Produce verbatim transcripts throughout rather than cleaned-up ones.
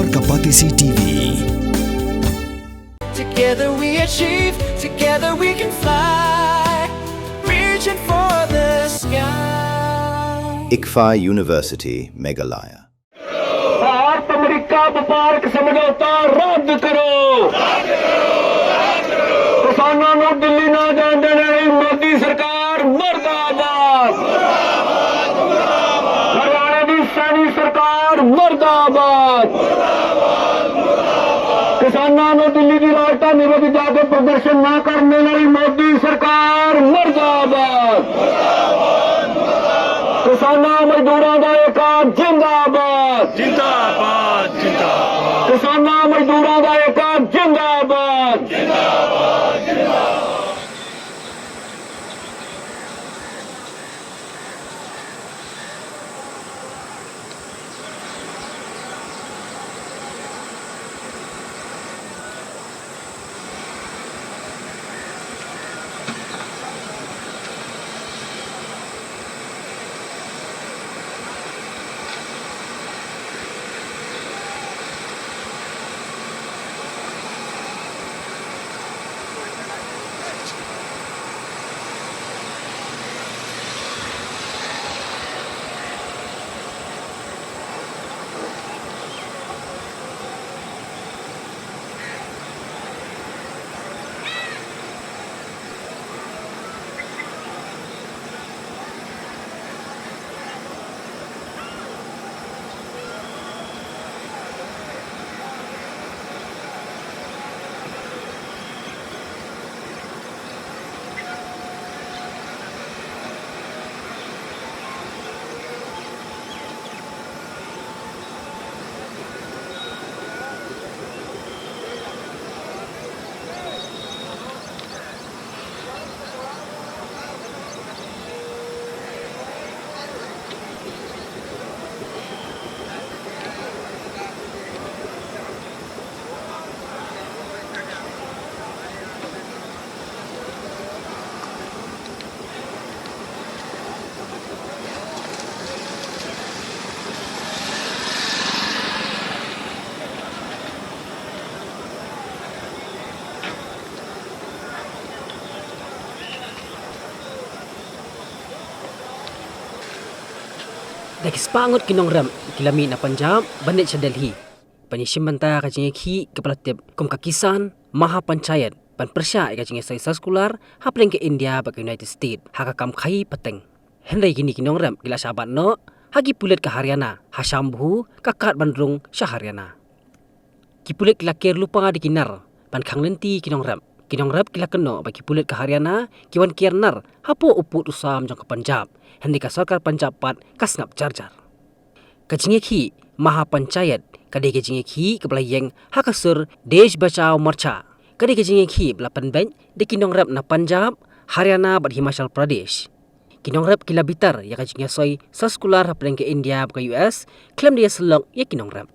Ka Batesi T V. Together we achieve, together we can fly, reaching for the sky. ICFAI University, Meghalaya. Bharat America ਵਪਾਰਕ ਸਮਝੌਤਾ ਰੱਦ ਕਰੋ। ਕਿਸਾਨਾਂ ਨੂੰ ਦਿੱਲੀ ਨਾ ਜਾਣ ਦੇਣ ਲਈ ਮੋਦੀ ਸਰਕਾਰ ਮਰਦਾਬਾਦ। ਹਰਿਆਣਾ ਦੀ ਸੈਣੀ ਸਰਕਾਰ ਮਰਦਾਬਾਦ। ਕਿਸਾਨਾਂ ਨੂੰ ਦਿੱਲੀ ਦੀ ਰਾਜਧਾਨੀ ਵਿੱਚ ਜਾ ਕੇ ਪ੍ਰਦਰਸ਼ਨ ਨਾ ਕਰਨ ਦੇਣ ਲਈ ਮੋਦੀ ਸਰਕਾਰ ਮਰਦਾਬਾਦ। ਕਿਸਾਨਾਂ ਮਜ਼ਦੂਰਾਂ ਦਾ ਏਕਾ ਜਿੰਦਾਬਾਦ। ਜਿੰਦਾਬਾਦ, ਜਿੰਦਾਬਾਦ। ਕਿਸਾਨਾਂ ਮਜ਼ਦੂਰਾਂ ਦਾ ਏਕਾ ਜਿੰਦਾਬਾਦ। Da ki spah ngut ki nongrep ki la mih na Punjab ban leit sha Delhi ban ïashim bynta ka jingïakhih kaba la tip kum ka Kisan Maha Panchayat ban pyrshah ïa ka jingïasoi soskular hapdeng ka India bad ka United States ha ka kam khaii pateng. Hynrei kine ki nongrep ki la shah bat noh ha ki pulit ka Haryana ha Shambhu, ka kad ban rung sha Haryana. Ki pulit ki la ker lypa da ki nar ban khang lynti ki nongrep. Ki nongrep ki la kynnoh ba ki pulit ka Haryana ki wan ker nar hapoh u pud u sam jong ka Punjab, hynrei ka sorkar Punjab pat ka sngap jar jar. Ka jingïakhih Maha Panchayat ka dei ka jingïakhih kaba la ïeng ha ka sur Desh Bachao Morcha. Ka dei ka jingïakhih ba la pynbeit da ki nongrep na Punjab, Haryana bad Himachal Pradesh. Ki nongrep ki la bitar ïa ka jingïasoi soskular hapdeng ka India bad ka U S khlem da ïasyllok ïa ki nongrep.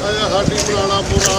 ਆਇਆ ਸਾਡੀ ਪੁਰਾਣਾ ਪੂਰਾ।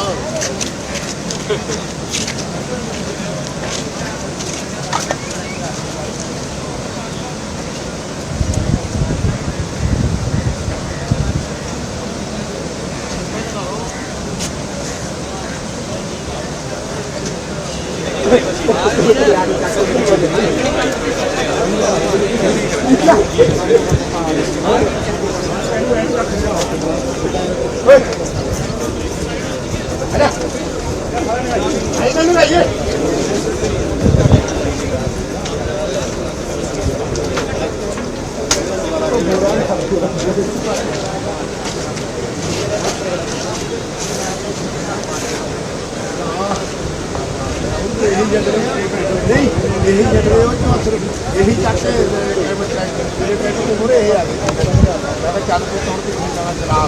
ਨਹੀਂ, ਇਹੀ ਜਿਹੜੇ ਉਹ ਚੋਂ ਸਿਰਫ ਇਹੀ ਚੱਕ ਕੇ ਮੇਰੇ ਟਰੈਕਟਰ ਤੋਂ ਮੁਰੇ ਇਹ ਆ ਗਏ। ਮੈਂ ਕਿਹਾ, "ਚੱਲ ਤੂੰ ਕੌਣ ਤੇ ਨਹੀਂ ਜਾਣਾ, ਚਲਾ।"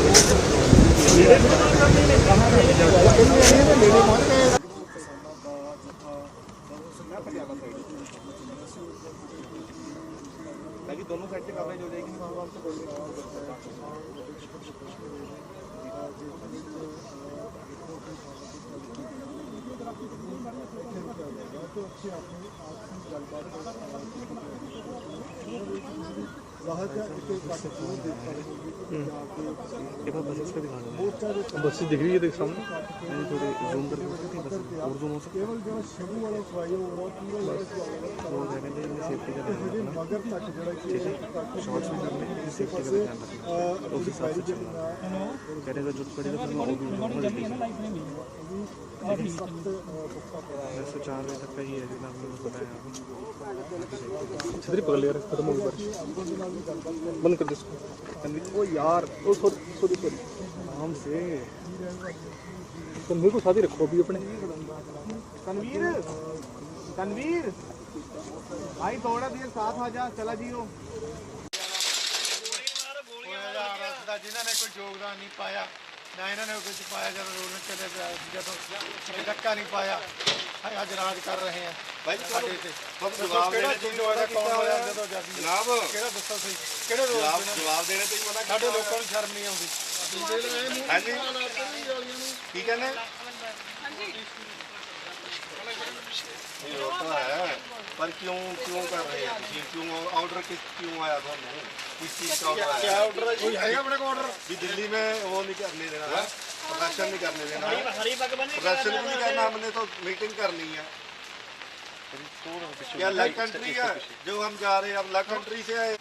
ताकि दोनों साइड से कवरेज हो जाएगी। बसेस दिख रही है, देख सामने। नहीं, थोड़ी जूम करके हो सकती है बस, और जूम हो सकती है। वो क्या कहते हैं, इनकी सेफ्टी का ध्यान रखना। ठीक है, शॉर्ट्स में करने की सेफ्टी का ध्यान रखना, तो उस हिसाब से चलना। कहने का जरूरत पड़ेगा, फिर मैं और भी जूम करके छतरी पकड़ ले यार, खत्म हो गई बारिश। बंद कर दे इसको। ओ यार, ओ सॉरी, सॉरी, सॉरी। आराम से। तो मेरे को साथ ही रखो अभी अपने। तनवीर, तनवीर, भाई थोड़ा देर साथ आ जा, चला जियो। जिन्होंने कोई योगदान नहीं पाया, ਨਾ ਇਹਨਾਂ ਨੇ ਕੁਝ ਪਾਇਆ, ਜਦੋਂ ਰੋਲਨ ਚਲੇ ਪਿਆ, ਜਦੋਂ ਕੋਈ ਧੱਕਾ ਨਹੀਂ ਪਾਇਆ। ਹਾਂ, ਅੱਜ ਰਾਜ ਕਰ ਰਹੇ ਆ। ਭਾਈ, ਸਾਡੇ ਤੇ। ਤੁਹਾਨੂੰ ਦੱਸੋ, ਜਵਾਬ ਕਿਹੜਾ ਦੇਣਾ ਚੀਜ਼ ਹੋਇਆ, ਕੌਣ ਹੋਇਆ, ਜਦੋਂ ਆਜ਼ਾਦੀ ਹੋਈ? ਜਨਾਬ। ਕਿਹੜਾ ਦੱਸੋ ਸਹੀ, ਕਿਹੜੇ ਰੋਲ ਜਵਾਬ, ਜਵਾਬ ਦੇਣੇ ਤੇ ਹੀ ਮਨਾ ਕੀਤਾ। ਸਾਡੇ ਲੋਕਾਂ ਨੂੰ ਸ਼ਰਮ ਨਹੀਂ ਆਉਂਦੀ। ਹਾਂਜੀ। ਕੀ ਕਹਿੰਦੇ? ਹਾਂਜੀ। ਇਹ ਉਹ ਤਾਂ ਹੈ, ਪਰ ਕਿਉਂ, ਕਿਉਂ ਕਰ ਰਹੇ ਆ ਤੁਸੀਂ? ਕਿਉਂ, ਆਰਡਰ ਕਿਸ, ਕਿਉਂ ਆਇਆ ਤੁਹਾਨੂੰ? किस चीज का ऑर्डर आया? क्या ऑर्डर है जी? कोई है अपने को ऑर्डर? भी दिल्ली में वो नहीं करने देना है, प्रदर्शन नहीं करने देना है। प्रदर्शन भी नहीं करना, हमने तो मीटिंग करनी है। क्या लक कंट्री है जो हम जा रहे हैं? अब लक कंट्री से आए।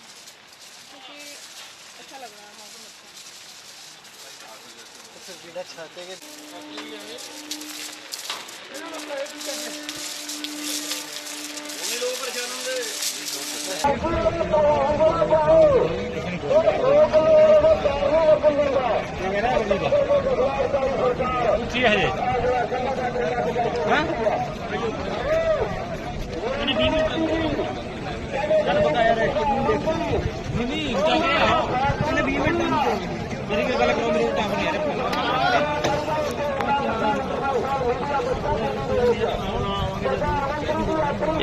क्योंकि अच्छा लग रहा है, मौसम अच्छा है।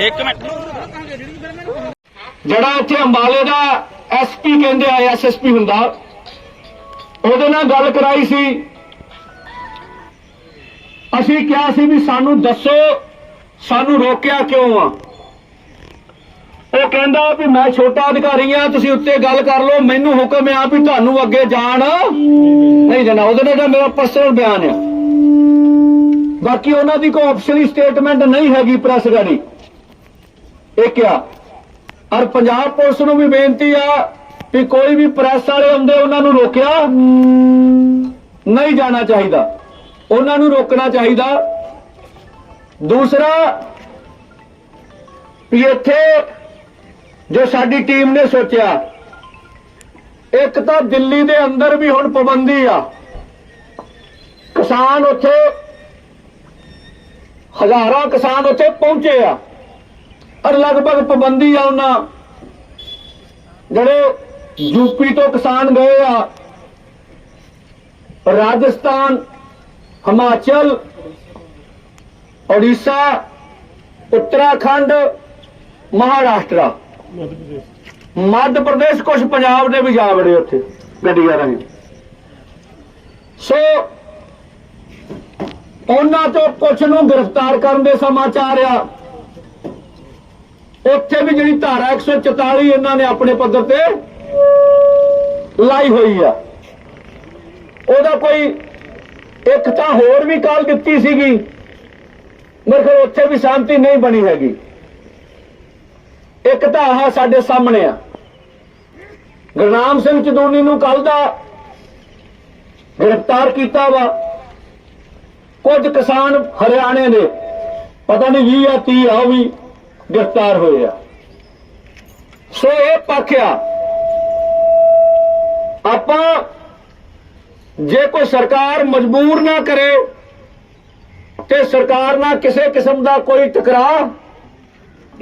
ਇੱਕ ਮਿੰਟ। ਜਿਹੜਾ ਇੱਥੇ ਅੰਬਾਲੇ ਦਾ ਐਸਪੀ ਕਹਿੰਦੇ ਆ, ਐਸਐਸਪੀ ਹੁੰਦਾ, ਉਹਦੇ ਨਾਲ ਗੱਲ ਕਰਾਈ ਸੀ। ਅਸੀਂ ਕਿਹਾ ਸੀ ਵੀ ਸਾਨੂੰ ਦੱਸੋ, ਸਾਨੂੰ ਰੋਕਿਆ ਕਿਉਂ ਆ? ਉਹ ਕਹਿੰਦਾ ਵੀ ਮੈਂ ਛੋਟਾ ਅਧਿਕਾਰੀ ਆ, ਤੁਸੀਂ ਉੱਤੇ ਗੱਲ ਕਰ ਲਓ, ਮੈਨੂੰ ਹੁਕਮ ਆ ਵੀ ਤੁਹਾਨੂੰ ਅੱਗੇ ਜਾਣ ਨਹੀਂ ਦੇਣਾ। ਉਹਦੇ ਨਾਲ ਤਾਂ ਮੇਰਾ ਪਰਸਨਲ ਬਿਆਨ ਆ, ਬਾਕੀ ਉਹਨਾਂ ਦੀ ਕੋਈ ਅਫੀਸ਼ੀਅਲੀ ਸਟੇਟਮੈਂਟ ਨਹੀਂ ਹੈਗੀ ਪ੍ਰੈਸ ਗਾੜੀ। ਇਹ ਕਿਹਾ। ਔਰ ਪੰਜਾਬ ਪੁਲਿਸ ਨੂੰ ਵੀ ਬੇਨਤੀ ਆ ਵੀ ਕੋਈ ਵੀ ਪ੍ਰੈਸ ਵਾਲੇ ਆਉਂਦੇ, ਉਹਨਾਂ ਨੂੰ ਰੋਕਿਆ ਨਹੀਂ ਜਾਣਾ ਚਾਹੀਦਾ, ਉਹਨਾਂ ਨੂੰ ਰੋਕਣਾ ਚਾਹੀਦਾ। ਦੂਸਰਾ ਵੀ ਇੱਥੇ ਜੋ ਸਾਡੀ ਟੀਮ ਨੇ ਸੋਚਿਆ, ਇੱਕ ਤਾਂ ਦਿੱਲੀ ਦੇ ਅੰਦਰ ਵੀ ਹੁਣ ਪਾਬੰਦੀ ਆ, ਕਿਸਾਨ ਉੱਥੇ, ਹਜ਼ਾਰਾਂ ਕਿਸਾਨ ਉੱਥੇ ਪਹੁੰਚੇ ਆ, ਔਰ ਲਗਭਗ ਪਾਬੰਦੀ ਆ ਉਹਨਾਂ, ਜਿਹੜੇ ਯੂਪੀ ਤੋਂ ਕਿਸਾਨ ਗਏ ਆ, ਰਾਜਸਥਾਨ, ਹਿਮਾਚਲ, ਉੜੀਸਾ, ਉੱਤਰਾਖੰਡ, ਮਹਾਰਾਸ਼ਟਰਾ, ਮੱਧ ਪ੍ਰਦੇਸ਼, ਕੁਝ ਪੰਜਾਬ ਦੇ ਵੀ ਜਾ ਵੜੇ ਉੱਥੇ ਗੱਡੀਆਂ ਰਾਹੀਂ। ਸੋ ਉਹਨਾਂ ਚੋਂ ਕੁਝ ਨੂੰ ਗ੍ਰਿਫਤਾਰ ਕਰਨ ਦੇ ਸਮਾਚਾਰ ਆ। ਉੱਥੇ ਵੀ ਜਿਹੜੀ ਧਾਰਾ ਇੱਕ ਸੌ ਚੁਤਾਲੀ ਇਹਨਾਂ ਨੇ ਆਪਣੇ ਪੱਧਰ ਤੇ ਲਾਈ ਹੋਈ ਆ, ਉਹਦਾ ਕੋਈ, ਇੱਕ ਤਾਂ ਹੋਰ ਵੀ ਕਾਲ ਦਿੱਤੀ ਸੀਗੀ, ਮੇਰੇ ਖਿਆਲ ਉੱਥੇ ਵੀ ਸਹਿਮਤੀ ਨਹੀਂ ਬਣੀ ਹੈਗੀ। ਇੱਕ ਤਾਂ ਆਹ ਸਾਡੇ ਸਾਹਮਣੇ ਆ, ਗੁਰਨਾਮ ਸਿੰਘ ਚੰਦੂਨੀ ਨੂੰ ਕੱਲ ਦਾ ਗ੍ਰਿਫਤਾਰ ਕੀਤਾ ਵਾ। ਕੁਝ ਕਿਸਾਨ ਹਰਿਆਣੇ ਦੇ, ਪਤਾ ਨਹੀਂ, ਵੀਹ ਆ, ਤੀਹ ਆ, ਉਹ ਵੀ ਗ੍ਰਿਫਤਾਰ ਹੋਏ ਆ। ਸੋ ਇਹ ਪੱਖ ਆ। ਆਪਾਂ, ਜੇ ਕੋਈ ਸਰਕਾਰ ਮਜਬੂਰ ਨਾ ਕਰੇ, ਤੇ ਸਰਕਾਰ ਨਾਲ ਕਿਸੇ ਕਿਸਮ ਦਾ ਕੋਈ ਟਕਰਾਅ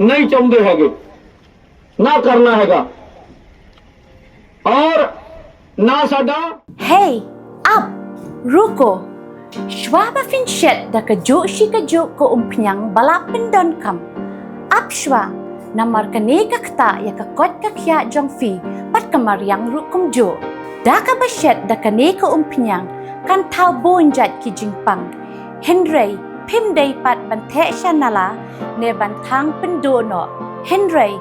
ਨਹੀਂ ਚਾਹੁੰਦੇ ਹੈਗੇ, ਨਾ ਕਰਨਾ ਹੈਗਾ, ਔਰ ਨਾ ਸਾਡਾ। Hey, up, ruko. Shuwa ba phin shet da kajuh shi kajuh ka umphniang ba la pyndonkam, up shuwa, namar kane ka ktah ïa ka koit ka khiah jong phi bad ka mariang ruh kumjuh. Da kaba shet da kane ka umphniang kan thaw bun jait ki jingpang. Hynrei phim dei pat ban theh sha nala ne ban thang pynduh noh. Hynrei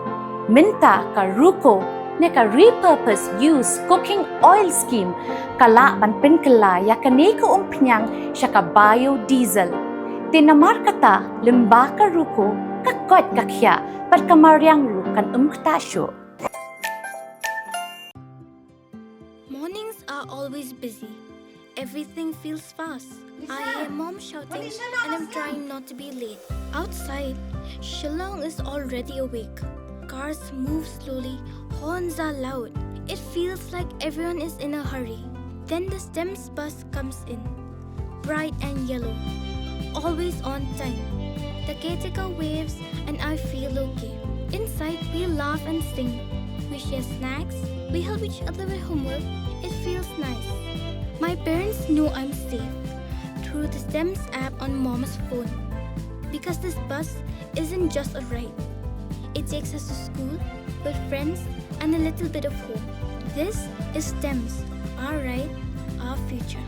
mynta ka ruko ne ka repurpose use cooking oil scheme ka lah ban pynkylla ïa kane ka umphniang sha ka biodiesel. Te namar kata, lyngba ka ruko, ka koit ka khiah bad ka mariang ruh kan ym ktah shuh. Mornings are always busy. Everything feels fast. I hear mom shouting and I'm trying not to be late. Outside, Shillong is already awake. Cars move slowly, horns are loud. It feels like everyone is in a hurry. Then the STEMS bus comes in. Bright and yellow. Always on time. The caretaker waves and I feel okay. Inside, we laugh and sing. We share snacks. We help each other with homework. It feels nice. My parents know I'm safe through the STEMS app on mom's phone. Because this bus isn't just a ride, it takes us to school, with friends, and a little bit of home. This is STEMS, our ride, our future.